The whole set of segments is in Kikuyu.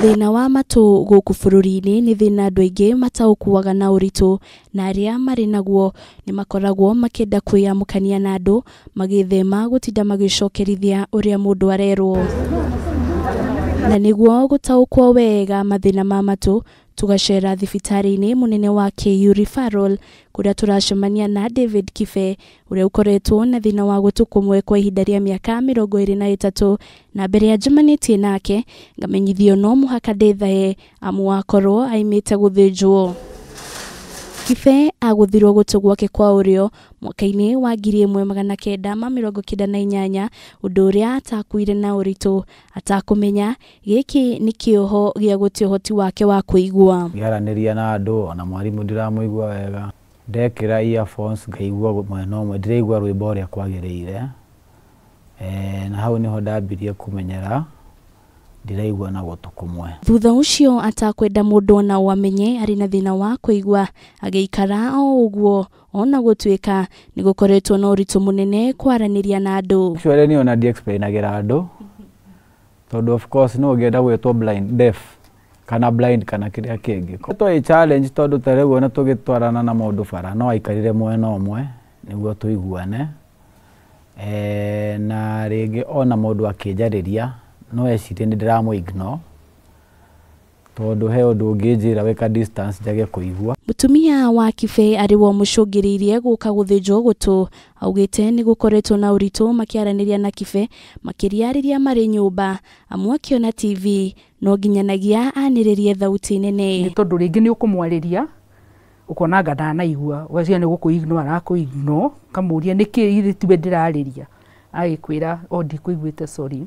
Thĩna wa matũ gũkũ bũrũri-inĩ nĩ thĩna andũ aingĩ mataũkuaga na ũritũ, na arĩa marĩ naguo nĩ makoragwo makĩenda kwĩyamũkania na andũ magĩthema gũtinda magĩcokerithia ũrĩa mũndũ arerwo. Na nĩguo gũtaũkwo wega mathĩna ma matũ, tũgacera thibitarĩ-inĩ mũnene wa KU Referral kũrĩa tũracemania na David Kibe ũrĩa ũkoretwo na thĩna wa gũtũ kũmwe kwa ihinda rĩa mĩaka 23, na mbere ya njemanĩtie nake ngamenyithio no mũhaka ndĩthae amu wakorwo aimĩte gũthĩnjwo. Kibe agũthirwo gũtũ gwake kwa ũrĩo mwaka-inĩ wa 1998, ũndũ ũrĩa atakuire na ũritũ atakũmenya gĩkĩ nĩ kĩoho gĩa gũte ũhoti wake wa kũigua. Ngĩaranĩria na andũ ona mwarimũ ndiramũigua wega, ndekĩra earphones ngaigua mwena ũmwe ndiraigua rwĩmbo ũrĩa kwagĩrĩire, na hau nĩho ndambirie kũmenyera ndiraigua na gũtũ kũmwe. Thutha ũcio atakwenda mũndũ ona ũ amenye arĩ na thĩna wa kũigua, agĩikara o ũguo ona gũtuĩka nĩ gũkoretwo na ũritũ mũnene kwaranĩria na andũ. Actually niĩ ona ndi-explainagĩra andũ tondũ of course no ũngĩenda gwĩtwo blind, deaf kana blind kana kĩrĩa kĩngĩ. Twarĩ challenge tondũ ta rĩu ona tũgĩtwarana na mũndũ bara no aikarire mwena ũmwe nĩguo tũiguane, na rĩngĩ ona mũndũ akĩnjarĩria no ecirie nĩ ndĩramũ ignore tondũ he ũndũ ũngĩnjĩra wĩka distance njage kũigua. Mũtumia wa Kibe arĩ we ũmũcũngĩrĩirie gũka gũthĩnjwo gũtũ, augĩte nĩ gũkoretwo na ũritũ makĩaranĩria na Kibe makĩria rĩrĩa marĩ nyũmba, amu akĩona TV no nginyanagia anĩrĩrie thauti nene. Nĩ tondũ rĩngĩ nĩ ũkũmwarĩria ũkona anga ndanaigua, ũgeciria nĩ gũkũ ignore arakũ ignore, ũkamũria nĩkĩ githĩ tiwe ndĩrarĩria, agĩkwĩra o ndikũiguĩte sorry.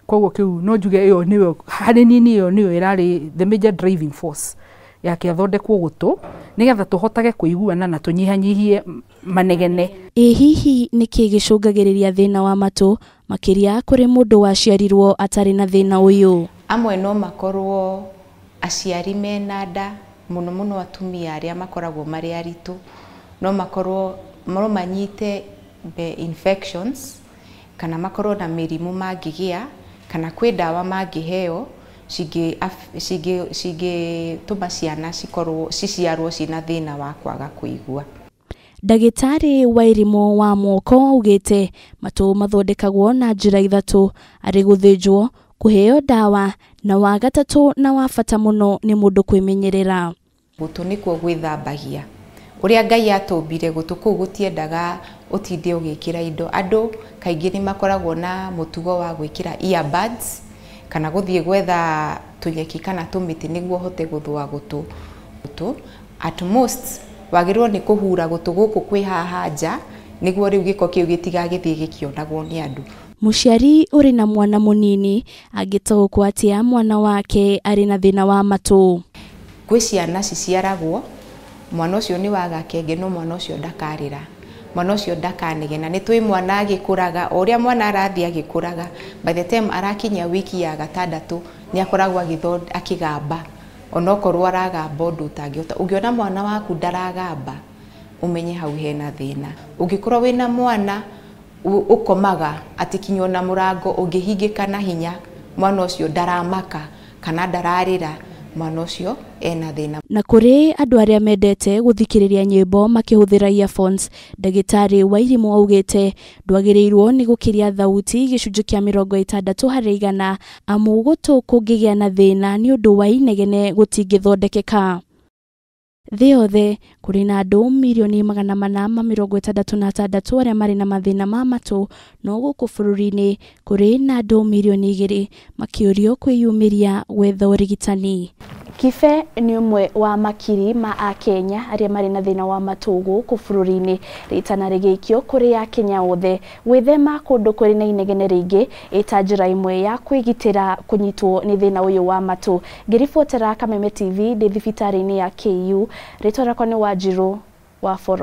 Koguo kĩu no njuge ĩyo nĩyo harĩ niĩ ĩyo nĩyo ĩrarĩ the major driving force yake athondekwo gũtũ nĩgetha tũhotage kũiguana na tũnyihanyihie manegene. Ĩ hihi nĩkĩ gĩcũngagĩrĩria thĩna wa matũ makĩria kũrĩ mũndũ waciarirwo atarĩ na thĩna ũyũ? Amwe no makorwo aciari mena nda, mũno mũno atumia arĩa makoragwo marĩ aritũ, no makorwo no manyite infections kana makorwo na mĩrimũ mangĩgĩa kana kwĩ ndawa mangĩheo cingĩtũma ciana cikorwo ciciarwo cina thĩna wa kwaga kũigua. Ndagĩtarĩ Wairimũ wa Moko augĩte matũ mathondekagwo na njĩra ithatũ, arĩ gũthĩnjwo, kũheo ndawa na wa gatatũ na wa bata mũno nĩ mũndũ kwĩmenyerera. Gũtũ nĩkuo gwĩthambagia. Ũrĩa Ngai atũmbire gũtũ kũu gũtiendaga ũtinde ũgĩkĩra indo. Andũ kaingĩ nĩ makoragwo na mũtugo wa gwĩkĩra earbuds kana gũthiĩ gwetha tũnyeki kana tũmĩtĩ nĩguo ũhote gũthũa gũtũ. At most wagĩrĩirwo nĩ kũhura gũtũ gũkũ kwĩ haha nja nĩguo rĩu gĩko kĩu gĩtigagĩthiĩ gĩkĩonagwo nĩ andũ. Mũciari ũrĩ na mwana mũnini angĩtaũkwo atĩa mwana wake arĩ na thĩna wa matũ? Gwĩ ciana ciciaragwo mwana ũcio nĩ wa gakenge no mwana ũcio ndakarĩra, mwana ũcio ndakanegena. Nĩ tũĩ mwana agĩkũraga, o ũrĩa mwana arathiĩ agĩkũraga, by the time arakinyia wiki ya gatandatũ nĩ akoragwo akĩgamba, onokorwo aragamba ũndũ ũtangĩhota. Ũngĩona mwana waku ndaragamba ũmenye hau hena thĩna. Ũngĩkorwo wĩna mwana ũkomaga atĩ kinya ona mũrango ũngĩhingĩka na hinya, mwana ũcio ndaramaka kana ndararĩra, mwana ũcio ena thĩna. Na kũrĩ andũ arĩa mendete gũthikĩrĩria nyĩmbo makĩhũthĩra earphones, ndagĩtarĩ Wairimũ augĩte ndwagĩrĩirwo nĩ gũkĩria thauti gĩcunjĩ kĩa 60% amu gũtũ kũngĩgĩa na thĩna nĩ ũndũ wa inegene gũtingĩthondekeka. Thĩ yothe kũrĩ na andũ mirioni 466 arĩa marĩ na mathĩna ma matũ, no gũkũ bũrũri-inĩ kũrĩ na andũ mirioni 2 makĩũrio kwĩyumĩria gwetha ũrigitani. Kibe nĩ ũmwe wa makiri ma akenya arĩa marĩ na thĩna wa matũ gũkũ bũrũri-inĩ, rĩtana rĩgĩikio kũrĩ akenya othe gwĩthema kũndũ kũrĩ na inegene rĩingĩ ĩta njĩra ĩmwe ya kwĩgitĩra kũnyitwo nĩ thĩna ũyũ wa matũ. Ngĩribotera Kameme TV ndĩ thibitarĩ-inĩ ya KU, rĩtwa rĩakwa nĩ Wanjirũ wa Boro.